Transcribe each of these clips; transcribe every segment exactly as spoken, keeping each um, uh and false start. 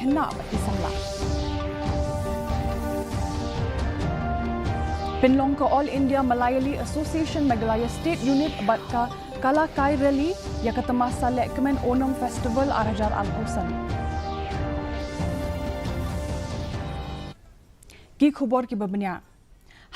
khynnah bad ki samla. Pynlong ka All India Malayali Association Meghalaya State Unit bad ka Kalakai Rally ïa ka tamasa lehkmen Onam Festival ar hajar arphew san. Ki khubor kiba bniah.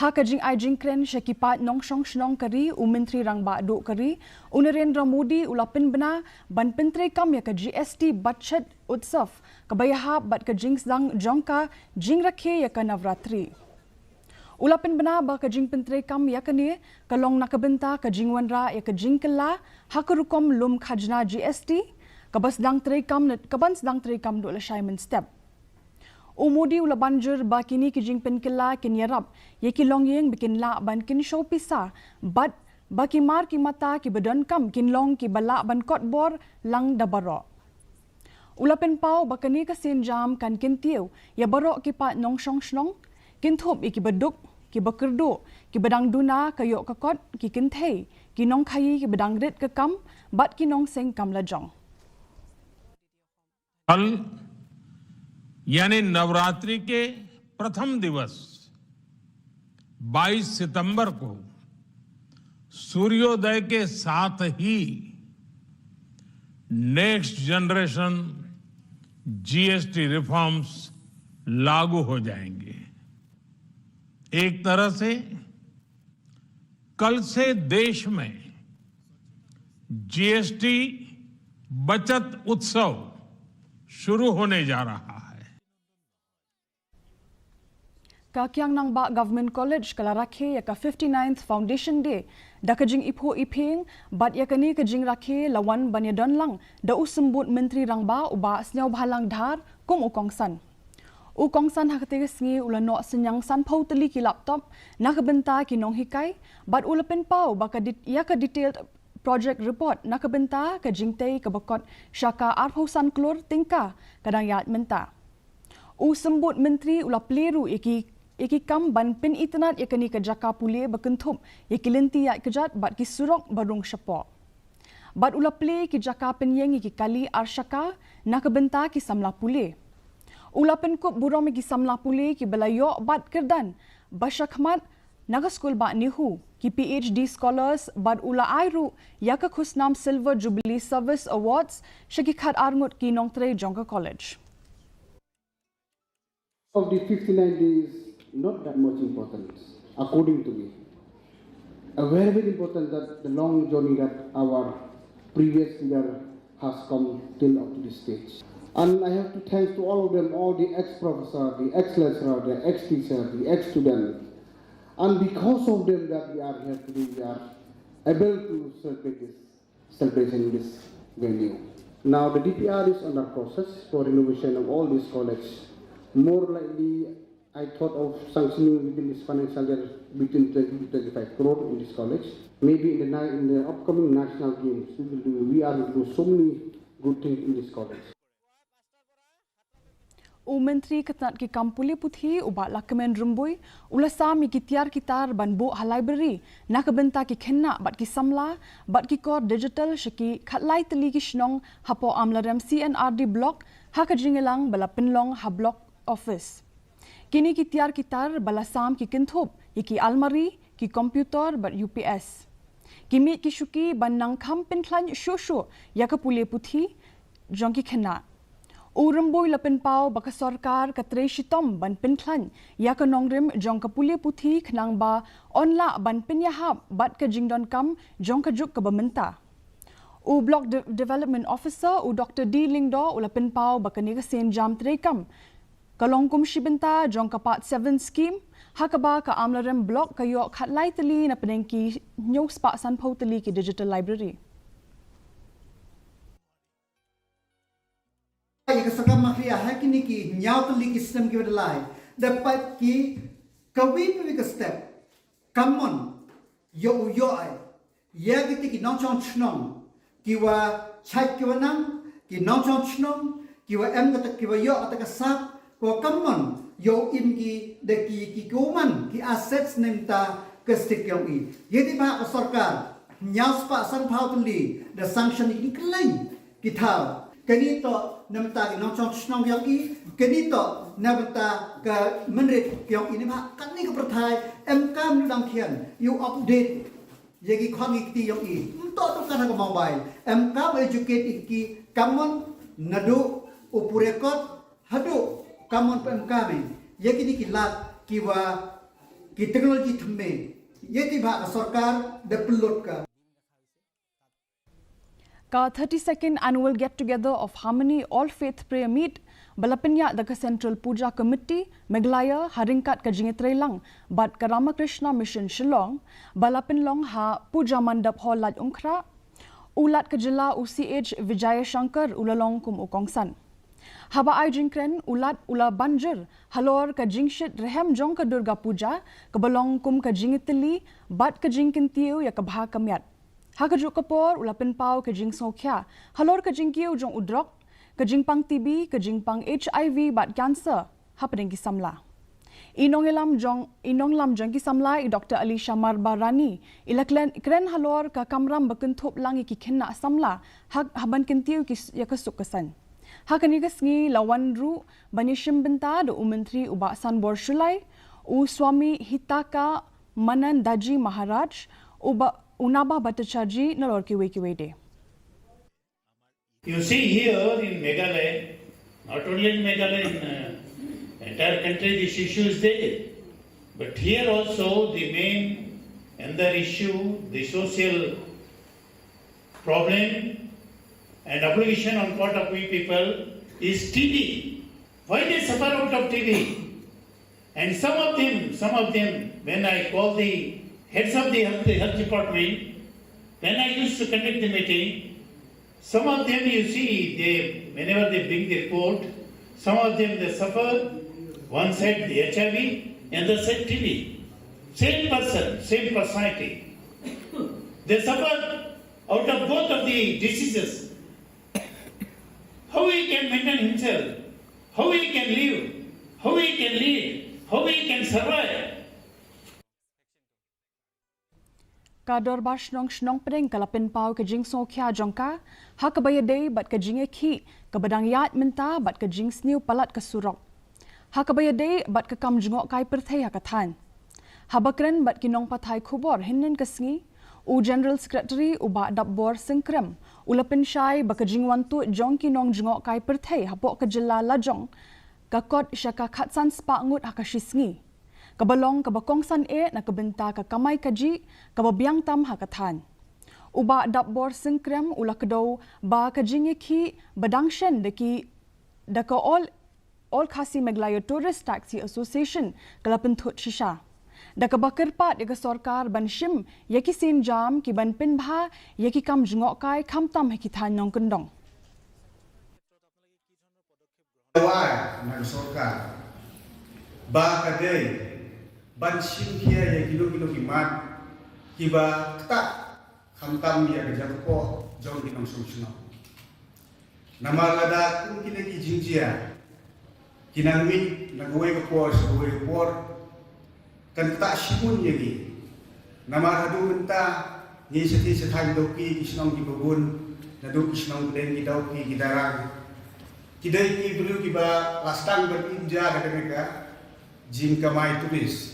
Ha ka jingai jingkren sha ki paid nongshong shnong ka ri, u Myntri Rangbah Duh ka ri, u Narendra Modi u la pynbna ban pyntreikam ïa ka G S T Bachat Utsav, kaba ïahap bad ka jingsdang jong ka jingrakhe ïa ka Navratri. U la pynbna ba ka jingpyntreikam ïa kane ka long na ka bynta ka jingwanrah ïa ka jingkylla ha ka rukom lum khajna G S T, kaba sdang treikam, kaban sdang treikam duh lashai mynstep. U Modi u la ban jur ba kine ki jingpynkylla kin ïarap ïa ki longïing ba kin lah ban kynshew pisa bad ba ki mar ki mata kiba donkam kin long kiba lah ban kot bor lang da baroh. U la pynpaw ba kane ka sienjam kan kyntiew ïa baroh ki paid nongshong shnong, kynthup ïa kiba duk, kiba kyrduh, kiba dang duna ka ïoh ka kot, ki kynthei, ki nongkhaïi kiba dang rit ka kam bad ki nongseng kam lajong. कल यानी नवरात्रि के प्रथम दिवस बाईस सितंबर को सूर्योदय के साथ ही नेक्स्ट जनरेशन जीएसटी रिफॉर्म्स लागू हो जाएंगे। एक तरह से कल से देश में जीएसटी बचत उत्सव शुरू होने जा रहा है। Ka Kiang Nangbah Government College ka la rakhe ïa ka fifty-ninth Foundation Day da ka jingiphuh iphieng, bad ïa kane ka jingrakhe la wan ban ïadon lang da u Symbud Myntri Rangbah u Bah Sniawbhalang Dhar kum u kongsan. U kongsan ha katei ka sngi u la noh synñiang sanphew tylli ki laptop na ka bynta ki nonghikai, bad u la pynpaw ba ka det-, ïa ka detailed project report na ka bynta ka jingtei kaba kot sha ka arphew san klur tyngka ka dang ïaid mynta. U Symbud Myntri u la plie ruh ïa ki, ïa ki kam ban pynitynnad ïa kane ka jaka pule ba kynthup ïa ki lynti ïaid kjat bad ki surok ba rung shapoh. Bad u la plie ki jaka pynïeng ïa ki kali ar shaka na ka bynta ki samla pule. U la pynkup burom ïa ki samla pule kiba la ïoh bat kyrdan ba shakhmat na ka skul bah NEHU, ki PhD scholars, bad u la ai ruh ïa ka khusnam Silver Jubilee Service Awards sha ki khat ar ngut ki nongtrei jong ka college. Of the fifty-nine days, not that much important, according to me. A very, very important that the long journey that our previous leader has come till up to this stage. And I have to thanks to all of them, all the ex-professor, the ex-lecturer, the ex-teacher, the ex-student. And because of them that we are here today, we are able to celebrate this celebration in this venue. Now the D P R is under process for renovation of all these colleges. More likely, I thought of sanctioning within this financial year between twenty to twenty-five crore in this college. Maybe in the ni- in the upcoming national games, we will do, we are going to do so many good things in this college. U Myntri ka tnad ki kam pule puthi u Bah Lahkmen Rymbui u la sam ïa ki tiar ki tar ban buh ha library na ka bynta ki khynnah bad ki samla, bad ki kor digital sha ki khatlai tylli ki shnong hapoh Amlarem C and R D block ha ka jingïalang ba la pynlong ha block office. Kine ki tiar ki tar ba la sam ki kynthup ïa ki almari, ki computer bad U P S. Ki miej ki shuki ban nang kham pynkhlaiñ shuh shuh ïa ka pule puthi jong ki khynnah. U Rymbui u la pynpaw ba ka sorkar ka trei shitom ban pynkhlaiñ ïa ka nongrim jong ka pule puthi khnang ba yn lah ban pynïahap bad ka jingdonkam jong ka juk kaba mynta. U Block De- Development Officer u Doctor D Lyngdoh u la pynpaw ba kane ka sienjam treikam ka long kum shi bynta jong ka Part seven scheme, ha kaba ka Amlarem Block ka ïoh khatlai tylli na pdeng ki hynñiew spah sanphew tylli ki digital library. Ïa ka sorkar Meghalaya ha kine ki hynñiew tylli ki snem kiba la dep pat ki kawi kawi ka step. Ka mon ïoh u ïoh ai ïa kita ki nongshong shnong kiwa shait kiwa nang, ki nongshong shnong kiwa em kata kiwa ïoh kata ka sap, ko ka mon ïoh im ki da ki ki kuman ki assets ne mynta ka state ka jong i. Ïa te ba ka sorkar hynñiew spah sanphew tylli da sanction ïa ki kylleiñ ki thaw. Kane to Na bynta ki nongshong shnong yong i, kani to na bynta ka mynrit yong i, ne ma kani ka pyrthai em kam nu dang khian ïa u update ïa ki khon ki kti yong i. Ym to tu kan ha ka mobile, em kam educate i ki kamon naduh u pure kot haduh kamon pa em kam i ïa kini ki lad ki wa ki technology thymme ïa ti ba ka sorkar da pynlut ka. Ka thirty-second Annual Get Together of Harmony All Faith Prayer Meet ba la pynïaid da ka Central Puja Committee Meghalaya ha ryngkat ka jingïatreilang bad ka Ramakrishna Mission Shillong, ba la pynlong ha Puja Mandap Hall, Laitumkhrah. U Lat ka Jylla u C H Vijayashankar u la long kum u kongsan. Haba ai jingkren, u Lat u la ban jur halor ka jingshit rhem jong ka Durga Puja kaba long kum ka jingïatylli bad ka jingkyntiew ïa ka bha ka miat. Ha kajuh ka por u la pynpaw ka jingsngewkhia halor ka jingkiew jong u drok, ka jingpang T B, ka jingpang H I V bad cancer hapdeng ki samla. I nongïalam jong, i nonglam jong ki samla, i Doctor Alisha Marbarani, i la kren, kren halor ka kamram ba kynthup lang ïa ki khynnah samla ha, ha ban kyntiew ki s-, ïa ka suk ka saiñ. Ha kane ka sngi la wan ruh ban ïashim bynta da u Myntri u Bah Sanbor Shullai, u Swami Hitaka Manandaji Maharaj, u Bah, u Nabha Bhattacharjee nalor kiwei kiwei de. You see here in Meghalaya, not only in Meghalaya, in uh, entire country, this issue is there. But here also, the main and the issue, the social problem and obligation on part of we people is T B. Why they suffer out of T B? And some of them, some of them, when I call the heads of the health, health department, when I used to conduct the meeting, some of them, you see, they, whenever they bring the report, some of them they suffer, one side the H I V, and the side T B. Same person, same personality. They suffer out of both of the diseases. How he can maintain himself, how he can live, how he can lead, how he can survive. Ka Dorbar Shnong Shnong Pdeng ka la pynpaw ka jingsngewkhia jong ka ha kaba ïadei bad ka jingïakhih kaba dang ïaid mynta bad ka jingsniew palat ka surok ha kaba ïadei bad ka kam jngohkai pyrthei ha ka thaiñ. Haba kren bad ki nongpathai khubor hynnin ka sngi, u General Secretary u Bah Dapbor Singkrem u la pynshai ba ka jingwan tuid jong ki nongjngohkai pyrthei hapoh ka jylla lajong ka kot sha ka khatsan spah ngut ha ka shisngi, kaba long kaba kongsan eh na ka bynta ka kamai kajih kaba biang tam ha ka thaiñ. U Bah Dapbor Singkrem u la kdew ba ka jingïakhih ba dang shen da ki, da ka All, All Khasi Meghalaya Tourist Taxi Association ka la pynthut shisha, da kaba kyrpad ïa ka sorkar ban shim ïa ki sienjam ki ban pynbha ïa ki kam jngohkai khamtam ha ki thaiñ nongkyndong. Wai na ka sorkar ba ka dei ban shim khia ïa kino kino ki mat kiba ktah khamtam ïa ka jingkyrkhu jong ki nongshong shnong. Namar lada kum kine ki jingjia ki nang mih na kawei ka por sha kawei ka por, kan ktah shibun ïa ngi. Namar haduh mynta ngi sha thaiñ sha thaiñ Dawki, ki shnong kiba bun, naduh ki shnong Pdeng, ki Dawki, ki Darrang, ki dei ki briew kiba la sdang ban im ja da kane ka jingkamai tourist.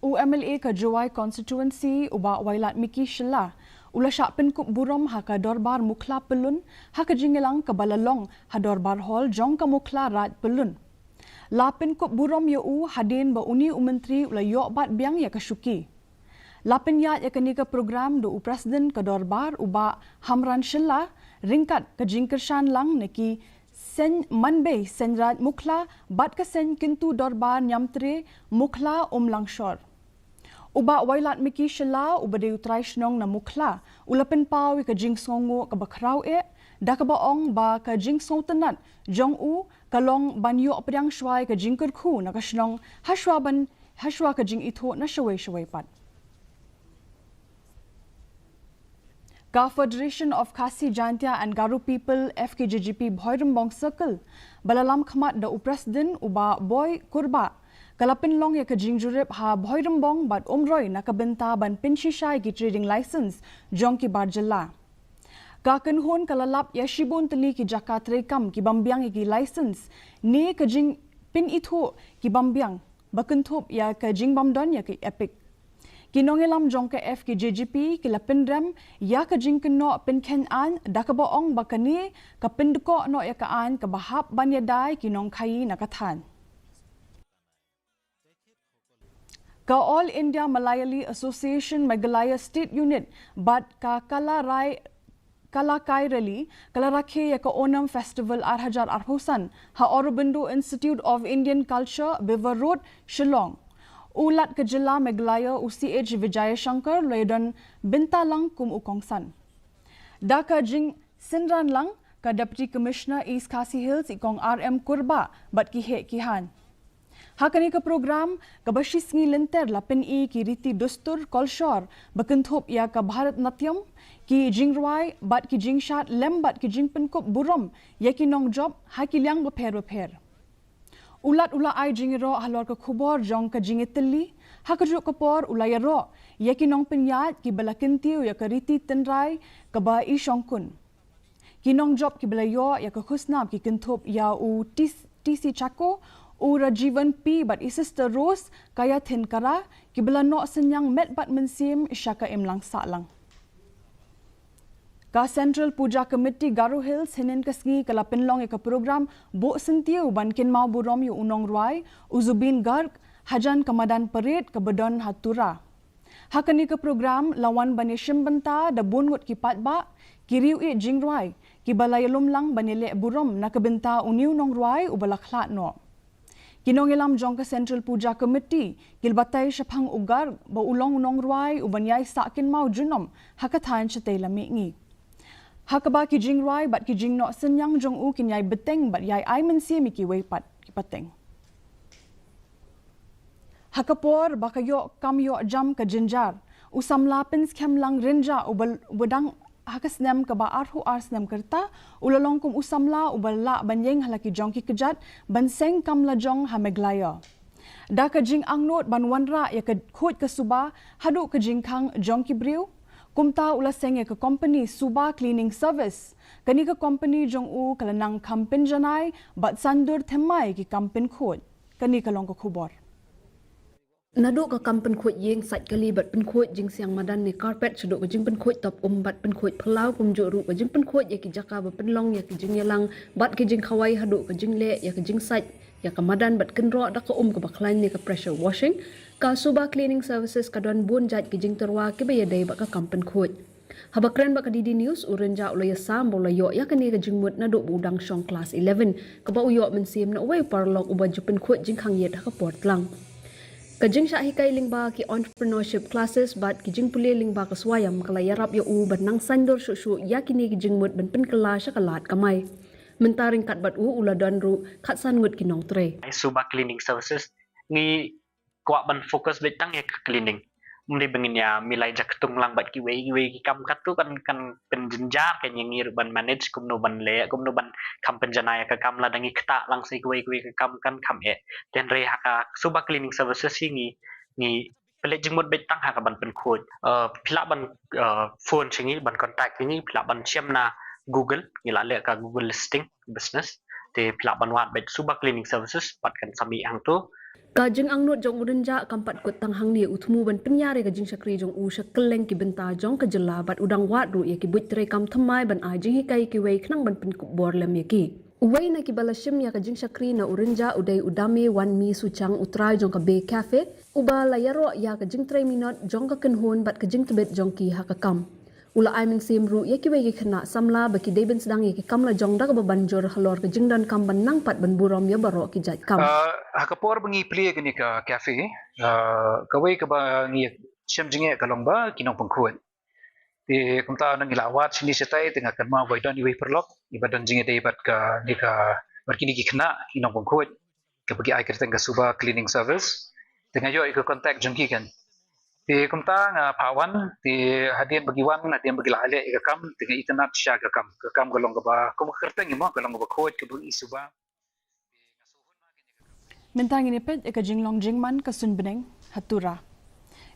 U M L A ka Jowai Constituency, u Bah Wailadmiki Shylla, u la shah pynkup burom ha ka Dorbar Mukhla Pyllun ha ka jingïalang kaba la long ha Dorbar Hall jong ka Mukhla Raid Pyllun. La pynkup burom ïa u hadien ba une u Myntri u la ïoh bat biang ïa ka shuki. La pynïaid ïa kane ka program da u President ka Dorbar, u Bah Hamran Shylla, ryngkat ka jingkyrshan lang na ki seng manbei, seng Raid Mukhla bad ka seng kyntu Dorbar Niamtre Mukhla Umlangshor. U Bah Wailadmiki Shylla, uba dei u trai shnong na Mukhla, u la pynpaw ïa ka jingsngewnguh kaba khraw eh da kaba ong ba ka jingsngewtynnad jong u ka long ban ïoh pdiang shuwa ïa ka jingkyrkhu na ka shnong hashwa ban, hashwa ka jingithuh na shawei shawei pat. Ka Federation of Khasi Jaintia and Garo People, F K J G P, Bhoirymbong Circle, ba la lam khmat da u President, u Bah Boi Kurbah, ka la pynlong ïa ka jingjurip ha Bhoirymbong bad Umroi na ka bynta ban pynshisha ïa ki trading license jong ki bar jylla. Ka kynhun ka la lap ïa shibun tylli ki jaka treikam ki bym biang ïa ki license ne ka jingpynithuh ki bym biang ba kynthup ïa ka jingbymdon ïa ka EPIC. Ki nongïalam jong ka F K J G P ki la pynrem ïa ka jingkynnoh pynkheiñ aiñ da kaba ong ba kane ka pyndkoh noh ïa ka aiñ kaba hap ban ïada ïa ki nongkhaïi na ka thaiñ. Ka All India Malayali Association Meghalaya State Unit bad ka Kalarai Kalakairali ka la rakhe ïa ka Onam Festival ar hajar arphew san ha Aurobindo Institute of Indian Culture, Bever Road, Shillong. U Lat ka Jylla Meghalaya u C H Vijayashankar u la ïadon bynta lang kum u kongsan. Da ka jingsynran lang ka Deputy Commissioner East Khasi Hills i Kong R M Kurbah bad ki heh ki haiñ. Ha kane ka program kaba shisngi lynter la pyni ki riti dustur kolshor ba kynthup ïa ka Bharatanatyam, ki jingrwai bad ki jingshad lem bad ki jingpynkup burom ïa ki nongjop ha ki liang bapher bapher. U Lat u la ai jingïaroh halor ka khubor jong ka jingïatylli, ha kajuh ka por u la ïaroh ïa ki nongpynïaid kiba la kyntiew ïa ka riti tynrai kaba i shongkun. Ki nongjop kiba la ïoh ïa ka khusnam ki kynthup ïa u T C, T C Chacko, u Rajivan P bad i Sister Rose Kayathinkara, kiba la noh synñiang met bad mynsiem sha ka imlang sahlang. Ka Central Puja Committee Garo Hills hynnin ka sngi ka la pynlong ïa ka program buh syntiew ban kynmaw burom ïa u nongrwai u Zubeen Garg hajan ka madan parade kaba don ha Tura. Ha kane ka program la wan ban ïashim bynta da bun ngut ki paidbah, ki riew ïeit jingrwai kiba la ïalum lang ban ïaleh burom na ka bynta une u nongrwai uba la khlad noh. Ki nongïalam jong ka Central Puja Committee ki la batai shaphang u Garg ba u long u nongrwai uban ïai sah kynmaw junom ha ka thaiñ shatei la mihngi. Ha kaba ki jingrwai bad ki jingnoh synñiang jong u kin ïai bteng bad ïai ai mynsiem ïa kiwei pat ki pateng. Ha ka por ba ka ïoh kam ïoh jam ka jynjar, u samla Pynskhem Lang Rynjah uba, uba dang ha ka snem kaba arphew ar snem ka rta, u la long kum u samla uba lah ban ïeng ha la ki jong ki kjat ban seng kam lajong ha Meghalaya. Da ka jingangnud ban wanrah ïa ka khuid ka suba haduh ka jingkhang jong ki briew, kumta u la seng ïa ka company Suba Cleaning Service. Kane ka company jong u ka la nang kham pynjanai bad saiñdur thymmai ki kam pynkhuid. Kane ka long ka khubor. Naduh ka kam pynkhuid ïing sait kali bad pynkhuid jingsiang madan ne carpet, shaduh ka jingpynkhuid top um bad pynkhuid phyllaw, kumjuh ruh ka jingpynkhuid ïa ki jaka ba pynlong ïa ki jingïalang bad ki jingkhawai, haduh ka jingleh ïa ka jingsait ïa ka madan bad kynroh da ka um kaba khlaiñ ne ka pressure washing. Ka Suba Cleaning Services ka don bun jait ki jingtyrwa kiba ïadei bad ka kam pynkhuid. Haba kren bad ka D D News, u Rynjah u la ïasam ba u la ïoh ïa kane ka jingmut naduh ba u dang shong klas eleven, kaba u ïoh mynsiem na uwei u paralok uba ju pynkhuid jingkhang ïit ha ka por tlang. Ka jingshah hikai lyngba ki entrepreneurship classes bad ki jingpule lyngba ka swayam ka la ïarap ïa u ban nang saiñdur shuh shuh ïa kine ki jingmut ban pynkylla sha ka lad kamai. Mynta ryngkat bad u, u la don ruh khatsan ngut ki nongtrei. Suba Cleaning Services, ngi kwah ban focus beit tang ïa ka cleaning. Ym dei ba ngin ïa milai jaktung lang bad kiwei kiwei ki kam, katto kan, kan pynjynjar, kan ïa ngi ruh ban manage kumno ban leh, kumno ban kham pynjanai ïa ka kam, lada ngi ktah lang sa kiwei kiwei ki kam kan kham eh. Hynrei ha ka Suba Cleaning Services hi ngi, ngi pynleit jingmut beit tang ha ka ban pynkhuid. Eh, phi lah ban, eh, phone sha ngi, ban contact ïa ngi, phi lah ban shem na Google, ngi la leh ka Google listing business. Te phi lah ban wad beit Suba Cleaning Services bad kan sa mih hangto. Ka jingangnud jong u Rynjah kam pat kut tang hangne, u thmu ban pynïar ïa ka jingshakri jong u sha kylleng ki bynta jong ka jylla bad u dang wad ruh ïa ki buit treikam thymmai ban ai jinghikai ïa kiwei khnang ban pynkup bor lem ïa ki. Uwei na kiba la shim ïa ka jingshakri na u Rynjah u dei u Dame Wanmi Suchang, u trai jong ka Bay Cafe, uba la ïaroh ïa ka jingtrei minot jong ka kynhun bad ka jingtbit jong ki ha ka kam. U la ai mynsiem ruh ïa kiwei ki khynnah samla ba ki dei ban sdang ïa ki kam lajong da kaba ban jur halor ka jingdonkam ban nang pat ban burom ïa baroh ki jait kam. Ah, ha ka por ba ngi plie kane ka cafe, ah, kawei kaba ngi shem jingeh ka long ba ki nongpynkhuid. Te kumta ngi la wad shini shatai, te nga kynmaw ba don iwei paralok iba don jingïadei bad kane ka, bad kine ki khynnah ki nongpynkhuid, kaba ki ai kyrteng ka Suba Cleaning Service. Te nga ïoh ïa ka contact jong ki kan. Te kumta nga phah wan, te hadien ba ki wan, hadien ba ki la leh ïa ka kam, te nga itynnad shisha ïa ka kam. Ka kam ka long kaba, kum ka kyrteng mo, ka long kaba khuid, kaba i suba. Mynta ngin ïa peit ïa ka jinglong jingman ka suiñbneng ha Tura.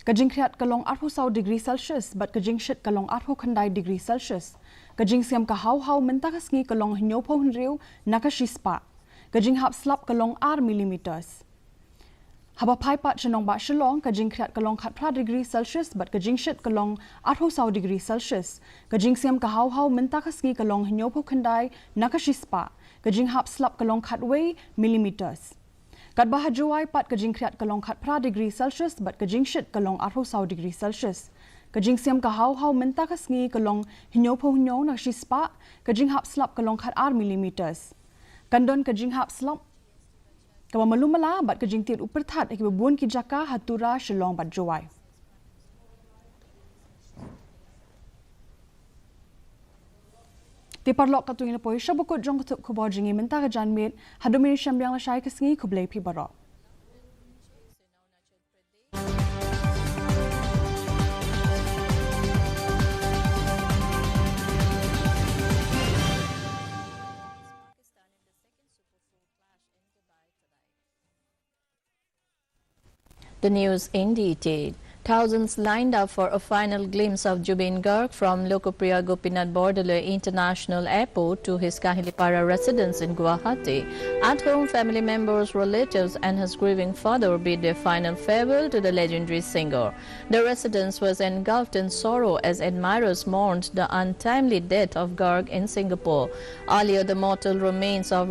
Ka jingkhriat ka long arphew saw degree Celsius bad ka jingshit ka long arphew khyndai degree Celsius. Ka jingsiam ka haw haw mynta ka sngi ka long hynñiewphew hynriew na ka shispah. Ka jinghap slap ka long ar millimeters. Haba phai pat sha nongbah Shillong, ka jingkhriat ka long khatphra degree Celsius bad ka jingshit ka long arphew saw degree Celsius. Ka jingsiam ka haw haw mynta ka sngi ka long hynñiewphew khyndai na ka shispah. Ka jinghap slap ka long khatwei millimeters. Katba ha Jowai pat ka jingkhriat ka long khatphra degree Celsius bad ka jingshit ka long arphew saw degree Celsius. Ka jingsiam ka haw haw mynta ka sngi ka long hynñiewphew hynñiew na shispah, ka jinghap slap ka long khatar millimeters. Kan don ka jinghap slap kaba malu mala bad ka jingtied u pyrthat ha kiba bun ki jaka ha Tura, Shillong bad Jowai. Te paralok, katto ngi la poi sha ba kut jong ka thup khubor jong ngi mynta ka janmiet. Haduh mynne shem biang lashai ka sngi, khublei phi baroh. The news in detail. Thousands lined up for a final glimpse of Zubeen Garg from Lokapriya Gopinath Bordoloi International Airport to his Kahilipara residence in Guwahati. At home, family members, relatives, and his grieving father bid their final farewell to the legendary singer. The residence was engulfed in sorrow as admirers mourned the untimely death of Garg in Singapore. Earlier, the mortal remains of